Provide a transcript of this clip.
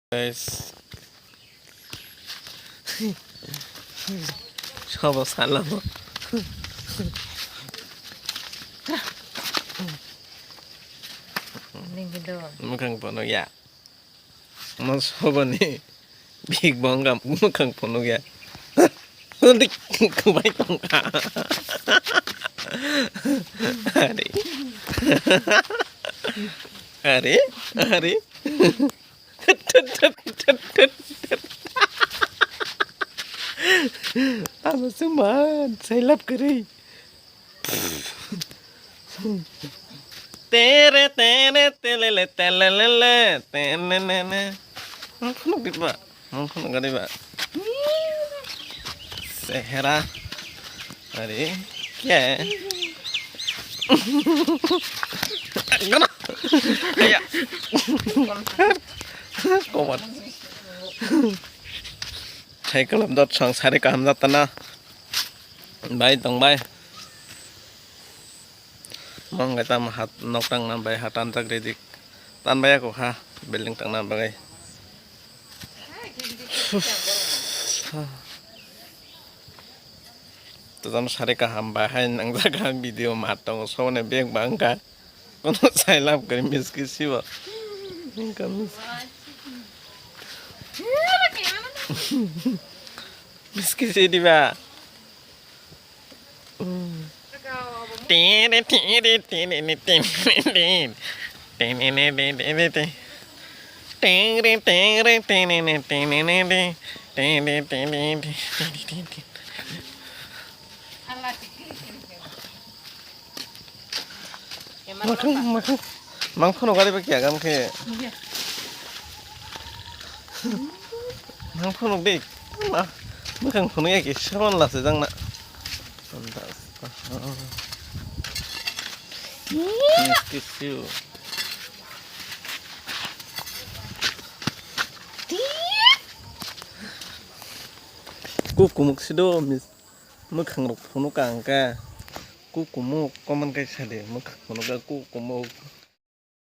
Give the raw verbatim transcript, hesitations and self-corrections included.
Guys. Sobo salamo. Ningkido. Mukhang pono ya. Mo soboni big bong gam mukhang pono ya. Dik kubai tongka. Ari. Ari, ari. Tut, tut, tut, tut, tut, tut. Amo se man, sailap kari. Tere, tere, telele, telelele, tenenene. Ang khunuk di ba? Ang khunuk di ba? Sehera. Are, kya hai? Gana. Ya. Komat. Hai kalam dot sang sari kaham jat tana. Bai tong bai. Mangkha tamo hat nok tangna bai hat tanjak ready. Tan bai ako ha building tangna bagwi. Todano sari kaham bahai nangjak ha video mat tongo soboni bag bangkha. Kono sai lab kari miski sibo. Wngkha mis-, miski si diba? Tere, tere, tere, tere, tere. Tere, tere, tere, tere. Tere, tere, tere, tere, tere, tere. Tere, tere, tere, tere, tere. Makhang, makhang. Mang phano gari ba kiya gam khe. Mang phano de. Ma, makhang phano ya ki sabon la se jang na. Miss kiss you. Kukumuk sido miss. Mwkhang rok phunuk ang khe kukumuk comment khe sadi mwkhang phunuk khe kukumuk.